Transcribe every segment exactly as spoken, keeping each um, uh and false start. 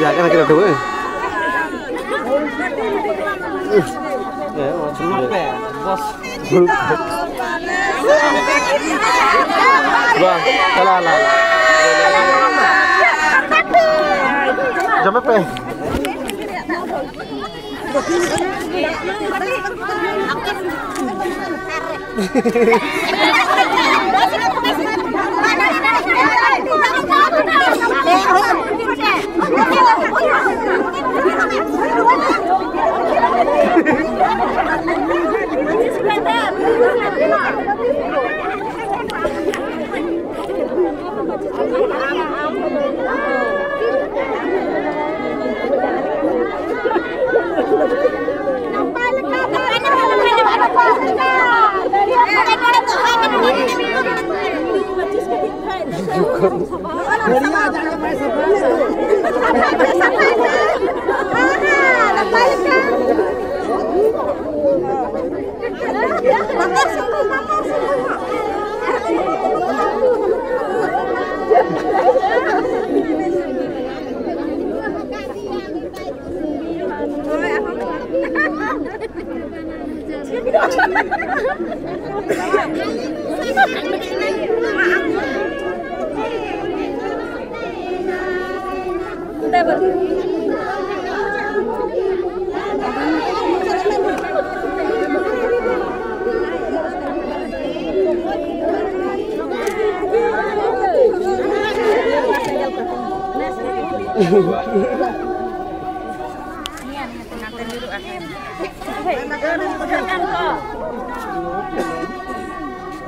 ᱡᱟᱭᱜᱟ ᱨᱮᱜᱮ ᱞᱟᱹᱴᱩ ᱵᱟᱝ? ᱦᱮᱸ, ᱚᱱᱟ ᱫᱩᱲᱩᱵ ᱯᱮ, ᱵᱚᱥ᱾ ᱫᱩᱲᱩᱵ ᱯᱮ᱾ ᱵᱟᱝ, ᱪᱟᱞᱟᱜ ᱟᱞᱟᱝ᱾ ᱡᱚᱢᱮ ᱯᱮ᱾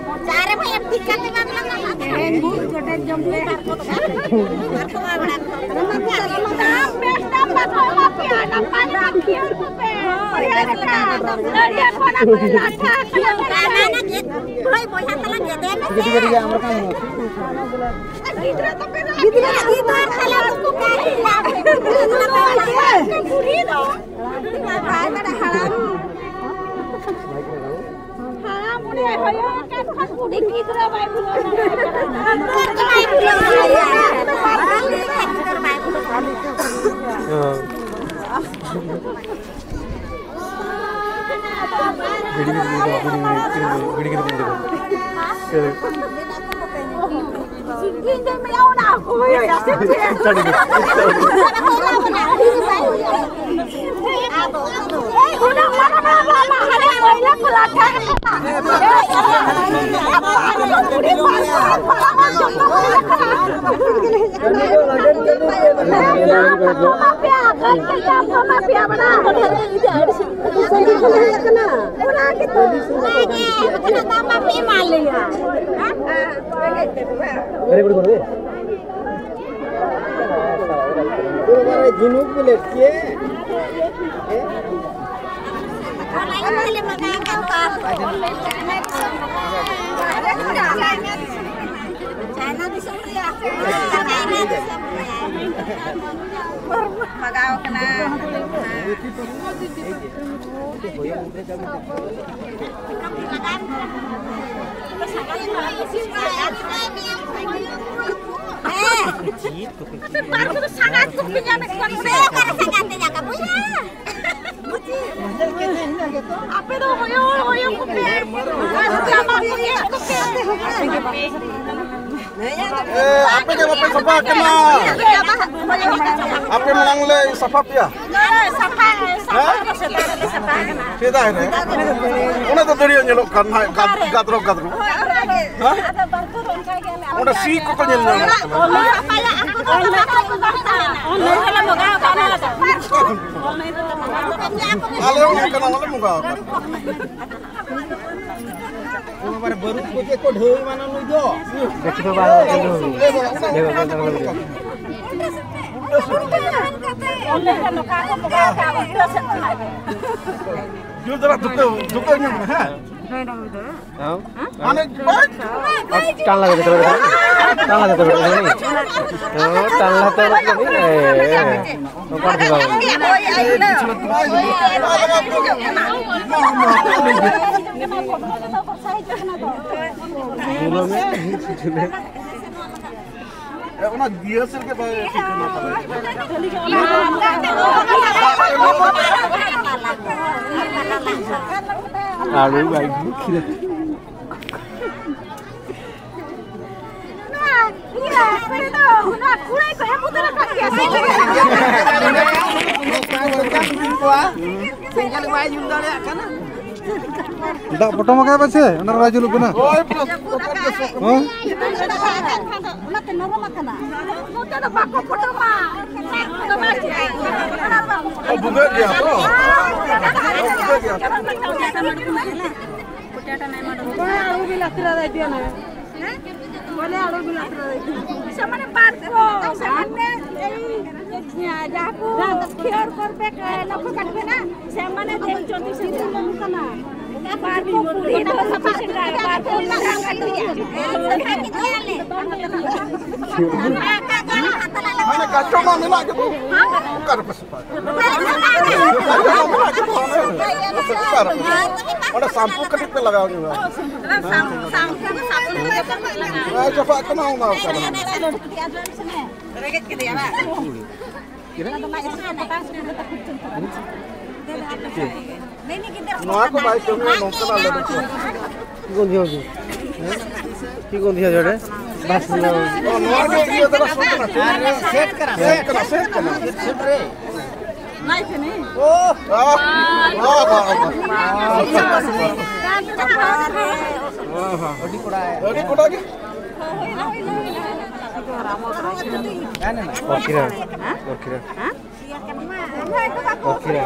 ᱢᱚᱪᱟ ᱨᱮ ᱵᱷᱟᱭ ᱴᱷᱤᱠ ᱠᱟᱛᱮ ᱵᱟᱝ ᱞᱟᱜᱟᱜᱼᱟ᱾ ᱛᱮᱦᱮᱧ ᱜᱩᱲ ᱡᱚᱴᱮᱫ ᱡᱚᱢ ᱯᱮ᱾ ᱫᱟᱢ ᱵᱮᱥ ᱫᱟᱢ ᱵᱟᱠᱚ ᱮᱢᱟ ᱯᱮᱭᱟ, ᱱᱟᱯᱟᱭ ᱱᱟᱯᱟᱭ ᱠᱷᱮᱞ ᱠᱚᱯᱮ᱾ ᱦᱳᱭ, ᱦᱳᱭ, ᱦᱳᱭ᱾ ᱫᱟᱹᱲᱤᱭᱟᱹ ᱠᱷᱚᱱᱟᱜ ᱯᱮ ᱞᱟᱴᱷᱟ ᱠᱷᱮᱞ ᱯᱮ᱾ ᱦᱳᱭ, ᱵᱚᱭᱦᱟ ᱛᱟᱞᱟᱝ ᱜᱮᱫᱮ ᱢᱮᱥᱮ᱾ ᱜᱤᱫᱤ ᱜᱤᱫᱤ ᱜᱮ ᱟᱢ ᱨᱟᱠᱟᱵ ᱢᱮ᱾ ᱜᱤᱫᱽᱨᱟᱹ ᱛᱟᱯᱮ ᱫᱚ ᱜᱤᱫᱽᱨᱟᱹ ᱜᱤᱫᱽᱨᱟᱹ ᱛᱟᱞᱟᱝ ᱩᱱᱠᱩ ᱠᱚ ᱵᱩᱲᱦᱤ ᱫᱚ᱾ ᱵᱟᱭ ᱵᱟᱲᱟᱭ ᱦᱟᱲᱟᱢ᱾ ᱦᱟᱲᱟᱢ ᱩᱱᱤ ᱦᱚᱭᱚ ᱟᱠᱟᱱ ᱠᱷᱟᱱ ᱠᱩᱲᱤ ᱜᱤᱫᱽᱨᱟᱹ ᱵᱟᱭ ᱵᱩᱞᱟᱹᱣ ᱫᱟᱲᱮᱭᱟᱜ ᱠᱟᱱᱟ᱾ ᱵᱟᱭ ᱵᱩᱞᱟᱹᱣ ᱫᱟᱲᱮᱭᱟᱜ ᱠᱟᱱᱟ᱾ ᱵᱤᱲᱤ ᱜᱤᱫᱽᱨᱟᱹ, ᱵᱤᱲᱤ ᱜᱤᱫᱽᱨᱟᱹ, ᱵᱤᱲᱤ ᱜᱤᱫᱽᱨᱟᱹ᱾ ᱤᱧ ᱫᱚ ᱢᱮᱱᱟ ᱚᱱᱟ ᱠᱚ ᱦᱩᱭᱩᱜᱼᱟ ᱥᱮ ᱪᱮᱫ? ᱮᱭ, ᱩᱱᱟᱹᱜ ᱢᱟᱨᱟᱝ ᱢᱟᱨᱟᱝ ᱢᱟᱨᱟᱝ ᱦᱟᱱᱮ ᱢᱟᱹᱭᱞᱟᱹ ᱠᱚ ᱞᱟᱴᱷᱟ ᱠᱟᱱᱟ᱾ ᱮᱭ, ᱟᱯᱟ ᱟᱨ ᱠᱩᱲᱤ ᱯᱟᱨᱠᱚᱢ ᱯᱟᱨᱠᱚᱢ ᱡᱚᱛᱚ ᱦᱩᱭ ᱟᱠᱟᱱᱟ᱾ ᱦᱮᱸ, ᱢᱟ, ᱢᱟ, ᱢᱟ, ᱯᱮᱭᱟ, ᱜᱟᱹᱭ ᱠᱚ ᱡᱟᱢ ᱠᱚ ᱮᱢᱟ ᱯᱮᱭᱟ ᱵᱟᱲᱟ᱾ ᱚᱱᱟ ᱜᱮᱛᱚ᱾ ᱚᱱᱟ ᱜᱮ, ᱵᱟᱠᱷᱟᱱ ᱫᱟᱢ ᱵᱟᱯᱮ ᱮᱢᱟ ᱞᱮᱭᱟ᱾ ᱡᱷᱤᱱᱩᱠ ᱵᱤᱞᱮᱴ ᱪᱮ? ᱪᱟᱭᱱᱟ ᱫᱤᱥᱚᱢ ᱨᱮᱭᱟᱜ᱾ ᱪᱟᱭᱱᱟ ᱫᱤᱥᱚᱢ ᱨᱮᱭᱟᱜ᱾ ᱵᱟᱜᱟᱣ ᱠᱟᱱᱟ᱾ ᱦᱮᱸ᱾ ᱟᱯᱮ ᱯᱟᱨᱠ ᱨᱮ ᱥᱟᱸᱜᱟᱛ ᱠᱚᱯᱮ ᱧᱟᱢᱮᱫ ᱠᱚᱣᱟ ᱱᱚᱰᱮ? ᱚᱠᱟᱨᱮ ᱥᱟᱸᱜᱟᱛ ᱛᱮ ᱧᱟᱢ ᱠᱟᱜ ᱵᱚᱭᱦᱟ? ᱟᱯᱮ ᱫᱚ ᱦᱚᱭᱚ, ᱦᱚᱭᱚ ᱠᱚᱯᱮ᱾ ᱟᱨ ᱡᱟᱢᱟ ᱠᱚ ᱧᱮᱞ ᱠᱚᱯᱮ᱾ ᱮ, ᱟᱯᱮ ᱜᱮ ᱵᱟᱯᱮ ᱥᱟᱯᱷᱟ ᱠᱟᱱᱟ᱾ ᱟᱯᱮ ᱢᱟᱲᱟᱝ ᱞᱮ ᱥᱟᱯᱷᱟ ᱯᱮᱭᱟ᱾ ᱱᱚᱰᱮ ᱥᱟᱯᱷᱟ, ᱥᱟᱯᱷᱟ ᱦᱮᱸ? ᱫᱚ ᱥᱮᱛᱟᱜ ᱨᱮᱞᱮ ᱥᱟᱯᱷᱟ ᱠᱟᱱᱟ᱾ ᱥᱮᱫᱟᱭ ᱨᱮ᱾ ᱚᱱᱟ ᱫᱚ ᱫᱟᱹᱨᱭᱟᱹ ᱧᱮᱞᱚᱜ ᱠᱟᱱ ᱦᱟᱸᱜ, ᱜᱟᱫ-, ᱜᱟᱫᱨᱚ, ᱜᱟᱫᱨᱚ᱾ ᱦᱳᱭ, ᱚᱱᱟ ᱜᱮ᱾ ᱦᱮᱸ? ᱟᱫᱚ ᱵᱟᱨ ᱫᱷᱟᱣ ᱚᱱᱠᱟ ᱜᱮ ᱟᱞᱮ ᱚᱸᱰᱮ ᱥᱤ ᱠᱚᱠᱚ ᱧᱮᱞ ᱧᱟᱢᱚᱜ ᱠᱟᱱᱟ᱾ ᱚᱱᱟ ᱥᱟᱯᱷᱟᱭᱟ, ᱟᱠᱚ ᱫᱚ ᱚᱱᱟ ᱠᱚ ᱵᱟᱝ ᱛᱟᱦᱮᱱᱟ᱾ ᱚᱱᱟ ᱜᱮᱞᱮ ᱵᱚᱸᱜᱟ ᱟᱠᱟᱱᱟ᱾ ᱟᱞᱮ ᱦᱚᱸ ᱚᱱᱠᱟᱱᱟᱜ ᱵᱟᱞᱮ ᱵᱚᱸᱜᱟ ᱟᱠᱟᱱᱟ᱾ ᱮᱠᱮᱵᱟᱨᱮ ᱵᱟᱹᱨᱩᱫ ᱠᱚ ᱪᱮᱫ ᱠᱚ ᱰᱷᱟᱹᱣ ᱮᱢᱟᱱᱟ ᱱᱩᱭ ᱫᱚ᱾ ᱫᱮᱠᱷᱤ ᱛᱚ ᱵᱟᱝ, ᱚᱸᱰᱮ ᱜᱮ ᱱᱚᱝᱠᱟ ᱠᱚ ᱢᱮᱱᱟ᱾ ᱚᱸᱰᱮ ᱜᱮ ᱱᱚᱝᱠᱟ ᱠᱚ ᱵᱚᱸᱜᱟ ᱟᱠᱟᱫ ᱩᱞᱴᱟᱹ ᱥᱮᱫ ᱠᱷᱚᱱᱟᱜ ᱜᱮ᱾ ᱡᱳᱨ ᱫᱷᱟᱨᱟ ᱫᱷᱩᱠᱟᱹᱣ, ᱫᱷᱩᱠᱟᱹᱣ ᱧᱚᱜ ᱢᱮ, ᱦᱮᱸ? ᱦᱮᱸ? ᱟᱨ ᱴᱟᱱ ᱞᱟᱜᱟ ᱫᱮ, ᱴᱟᱱ ᱞᱟᱜᱟ ᱫᱮ᱾ ᱴᱟᱱ ᱞᱟᱜᱟ ᱫᱮ, ᱴᱟᱱ ᱞᱟᱜᱟ ᱫᱮ᱾ ᱦᱮᱸ, ᱴᱟᱱ ᱞᱟᱜᱟ ᱫᱮ, ᱴᱟᱱ ᱞᱟᱜᱟ ᱫᱮ᱾ ᱚᱠᱟ ᱨᱮ ᱪᱟᱞᱟᱣ ᱮᱱᱟ? ᱵᱚᱞᱚ ᱢᱮ᱾ ᱮ, ᱚᱱᱟ ᱜᱤᱭᱟᱹ ᱥᱮᱫ ᱜᱮ ᱵᱟᱭ ᱴᱷᱤᱠ ᱠᱟᱱᱟ ᱛᱟᱞᱮ᱾ ᱟᱹᱰᱤ ᱵᱟᱭ ᱵᱩᱡᱽ ᱠᱮᱫᱟ᱾ ᱚᱱᱟ ᱠᱩᱲᱟᱹᱭ ᱠᱚ ᱮᱢ ᱩᱛᱟᱹᱨ ᱟᱠᱟᱫ ᱜᱮᱭᱟ᱾ ᱥᱮᱸᱜᱮᱞ ᱵᱟᱭ ᱧᱩ ᱫᱟᱲᱮᱭᱟᱜ ᱠᱟᱱᱟ᱾ ᱫᱟᱜ ᱯᱚᱴᱚᱢ ᱟᱠᱟᱫ ᱯᱟᱪᱷᱮ, ᱚᱱᱟ ᱨᱮ ᱵᱟᱭ ᱡᱩᱞᱩᱜ ᱠᱟᱱᱟ᱾ ᱦᱳᱭ, ᱯᱞᱟᱥ ᱯᱚᱴᱚᱢ ᱜᱮ ᱥᱚᱜ ᱠᱟᱱᱟ᱾ ᱦᱮᱸ? ᱚᱱᱟᱛᱮ ᱱᱚᱨᱚᱢ ᱟᱠᱟᱱᱟ᱾ ᱱᱚᱛᱮ ᱫᱚ ᱵᱟᱠᱚ ᱯᱚᱴᱚᱢᱟ᱾ ᱫᱟᱜ ᱫᱚ ᱵᱟᱭ ᱪᱤᱠᱟᱹᱜᱼᱟ᱾ ᱵᱷᱩᱜᱟᱹᱜ ᱜᱮᱭᱟ ᱛᱚ? ᱵᱷᱩᱜᱟᱹᱜ ᱜᱮᱭᱟ᱾ ᱵᱟᱝ, ᱟᱲᱩ ᱵᱤᱞᱟᱹᱛᱤ ᱨᱮ ᱫᱟᱭ ᱡᱚᱱᱮ᱾ ᱦᱮᱸ? ᱵᱚᱞᱮ ᱟᱲᱩ ᱵᱤᱞᱟᱹᱛᱤ ᱨᱮ ᱫᱟᱭ ᱡᱚᱱᱮ᱾ ସେମାନେ ବାଧ୍ୟ, ସେମାନେ ଏଇ ଯାହାକୁ କ୍ଷୟ କରିବେ, ଲୋକ କାଟିବେ ନା, ସେମାନେ ଦେଉଛନ୍ତି। ସେମାନେ କଣ କଲା? ବାଧ୍ୟ, ପୁରୀ ଲୋକ ସଫା ସେଟା, ବାଧ୍ୟ। ᱢᱟᱱᱮ ᱠᱟᱥᱴᱚᱢᱟᱨ ᱢᱮᱱᱟᱜ ᱜᱮᱫᱚ᱾ ᱚᱠᱟᱨᱮ ᱯᱮ ᱥᱟᱯᱷᱟᱭᱟ? ᱚᱸᱰᱮ ᱥᱟᱢᱯᱩ ᱠᱟᱹᱴᱤᱡ ᱯᱮ ᱞᱟᱜᱟᱣ ᱧᱚᱜᱟ᱾ ᱦᱮᱸ, ᱪᱟᱵᱟᱜ ᱠᱟᱱᱟ ᱚᱱᱟ ᱚᱠᱟ ᱨᱮ᱾ ᱱᱚᱣᱟ ᱠᱚ ᱵᱟᱭ ᱠᱟᱹᱢᱤᱭᱟ, ᱱᱚᱝᱠᱟᱱᱟᱜ ᱞᱟᱹᱰᱩ ᱠᱚ᱾ ᱪᱮᱫ ᱠᱚ ᱤᱫᱤᱭᱟ ᱡᱚᱰᱮ? ᱵᱟᱥ ᱱᱚᱣᱟ ᱜᱮ ᱤᱭᱟᱹ ᱫᱚ ᱥᱩᱴ ᱠᱟᱱᱟ, ᱥᱩᱴ ᱠᱟᱱᱟ, ᱥᱮᱴ ᱠᱟᱱᱟ, ᱥᱮᱴ ᱠᱟᱱᱟ᱾ ᱟᱹᱰᱤ ᱠᱚᱲᱟ ᱜᱮ᱾ ᱚᱨ ᱠᱤᱨᱟᱹ, ᱚᱨ ᱠᱤᱨᱟᱹ᱾ ᱚᱨ ᱠᱤᱨᱟᱹ᱾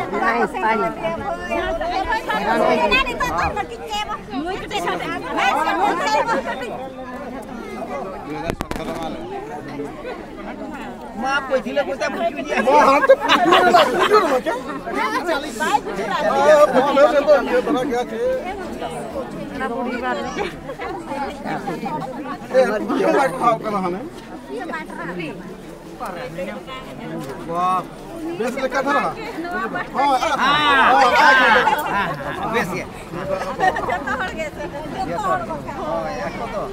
ᱢᱟ ᱯᱟᱹᱪᱷᱤᱞᱮ ᱠᱚᱛᱮ ᱵᱩᱡᱩ ᱜᱮᱭᱟ᱾ ᱢᱟ ᱦᱟᱱᱛᱮ ᱯᱩᱡᱩ ᱨᱮᱱᱟᱜ, ᱯᱩᱡᱩ ᱨᱮᱱᱟᱜ ᱪᱮ? ᱦᱮᱸ, ᱯᱩᱡᱩ ᱨᱮ ᱫᱚ ᱤᱭᱟᱹ ᱫᱷᱟᱨᱟ ᱜᱮᱭᱟ ᱪᱮ? ᱮ, ᱯᱩᱡᱩ ᱨᱮᱱᱟᱜ ᱠᱷᱟᱣᱟᱣ ᱠᱟᱱᱟ ᱦᱟᱱᱮ᱾ ᱵᱮᱥ ᱞᱮᱠᱟ ᱫᱷᱟᱨᱟ᱾ ᱦᱳᱭ, ᱟᱨ ᱦᱳᱭ, ᱟᱨ ᱵᱮᱥ ᱜᱮ᱾ ᱦᱳᱭ, ᱟᱠᱚ ᱫᱚ᱾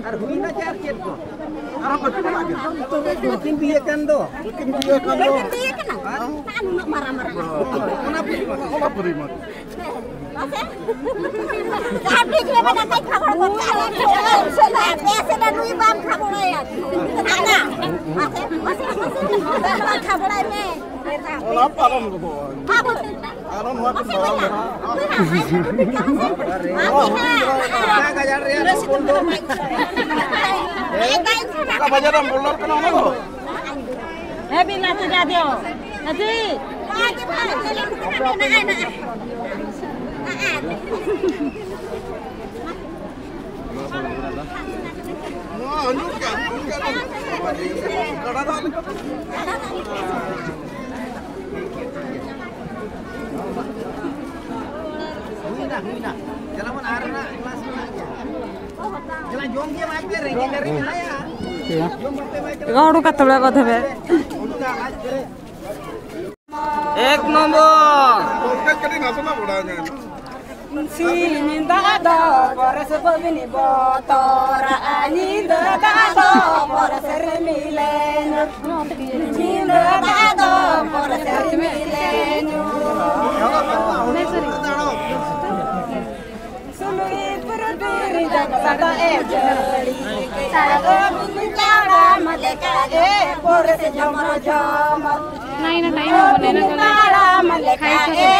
ᱟᱨ ᱦᱩᱭᱱᱟ ᱪᱮ ᱟᱨ ᱪᱮᱫ ᱠᱚ? ᱟᱨᱦᱚᱸ ᱠᱚ ᱪᱟᱞᱟᱜ ᱠᱟᱱᱟ᱾ ᱵᱟᱹᱠᱤᱱ ᱵᱤᱭᱮ ᱠᱟᱱ ᱫᱚ᱾ ᱵᱟᱹᱠᱤᱱ ᱵᱤᱭᱮ ᱠᱟᱱ ᱫᱚ᱾ ᱵᱟᱹᱠᱤᱱ ᱵᱤᱭᱮ ᱠᱟᱱᱟ? ᱟᱨ ᱱᱩᱱᱟᱹᱜ ᱢᱟᱨᱟᱝ ᱢᱟᱨᱟᱝ᱾ ᱚᱱᱟ ᱯᱚᱨᱤᱢᱟᱱ, ᱚᱱᱟ ᱯᱚᱨᱤᱢᱟᱱ᱾ ᱢᱟᱥᱮ᱾ ᱡᱟᱦᱟᱸ ᱵᱤᱡᱽ ᱨᱮ ᱢᱮᱱᱟᱜ ᱛᱟᱭ ᱠᱷᱟᱵᱚᱲ ᱜᱚᱫ ᱠᱟᱜᱼᱟ᱾ ᱟᱯᱮ ᱥᱮᱫ ᱫᱚ ᱱᱩᱭ ᱵᱟᱢ ᱠᱷᱟᱵᱚᱲᱟᱭᱟ᱾ ᱟᱲᱟᱜ᱾ ᱢᱟᱥᱮ, ᱢᱟᱥᱮ, ᱢᱟᱥᱮ᱾ ᱠᱷᱟᱵᱚᱲᱟᱭ ᱢᱮ᱾ ᱚᱱᱟ ᱯᱟᱨᱚᱢ ᱜᱚᱫᱚᱜᱼᱟ᱾ ᱵᱟᱵᱩ᱾ ᱟᱨᱚ ᱱᱚᱣᱟ ᱠᱚ ᱢᱟᱲᱟᱝ ᱢᱮᱱᱟᱜᱼᱟ᱾ ᱚᱠᱟ ᱵᱟᱡᱟᱨ ᱨᱮᱭᱟᱜ ᱵᱚᱞ ᱫᱚ? ᱚᱠᱟ ᱵᱟᱡᱟᱨ ᱨᱮᱢ ᱵᱚᱞ ᱠᱟᱱᱟ ᱚᱱᱟ ᱫᱚ? ᱦᱮᱸ, ᱵᱤᱱ ᱟᱹᱛᱩ ᱡᱟ ᱫᱤᱭᱳ᱾ ᱟᱹᱛᱩ᱾ ᱱᱚᱣᱟ ᱦᱩᱭᱩᱜ ᱠᱟᱱ, ᱦᱩᱭᱩᱜ ᱠᱟᱱ᱾ ᱦᱩᱭᱱᱟ, ᱦᱩᱭᱱᱟ᱾ ᱪᱟᱞᱟᱣ ᱵᱚᱱ ᱟᱨ ᱚᱱᱟ ᱠᱞᱟᱥ ᱢᱮᱱᱟᱜ ᱜᱮᱭᱟ᱾ ᱪᱟᱞᱟᱣ ᱡᱚᱢ ᱜᱮ ᱵᱟᱝ ᱯᱮ ᱨᱮᱸᱜᱮᱡ ᱨᱮᱸᱜᱮᱡ ᱢᱮᱱᱟᱭᱟ᱾ ᱡᱚᱢ ᱵᱟᱯᱮ ᱮᱢᱟᱭ ᱠᱟᱱᱟ᱾ ᱮᱠ ᱱᱚᱢᱵᱚᱨ᱾ ᱥᱤᱧ ᱫᱟᱜ ᱫᱚ ᱵᱚᱨᱥ ᱵᱟᱹᱵᱤᱱ ᱵᱚᱛᱚᱨᱟᱜᱼᱟ, ᱧᱤᱫᱟᱹ ᱫᱟᱜ ᱫᱚ ᱵᱚᱨᱥ ᱨᱤᱢᱤᱞᱮ ᱧᱩᱨ᱾ ᱧᱤᱫᱟᱹ ᱫᱟᱜ ᱫᱚ ᱵᱚᱨᱥ ᱨᱤᱢᱤᱞᱮ ᱧᱩᱨ᱾ ᱥᱩᱞᱩᱭ ᱯᱩᱨᱩ ᱫᱤᱨᱤ ᱡᱟᱜ ᱥᱟᱫᱟ ᱮ ᱡᱟᱹᱲᱤ᱾ ᱛᱟᱲᱟᱢ ᱞᱮᱠᱟ ᱮ ᱵᱚᱨᱥ ᱡᱷᱚᱢᱚᱨ ᱡᱷᱚᱢᱚᱨ᱾ ᱱᱟᱭ ᱱᱟ ᱴᱟᱭᱤᱢ ᱦᱚᱸ ᱵᱚᱱᱮ ᱱᱟ ᱜᱟᱞᱮ᱾ ᱛᱟᱲᱟᱢ ᱞᱮᱠᱟ ᱮ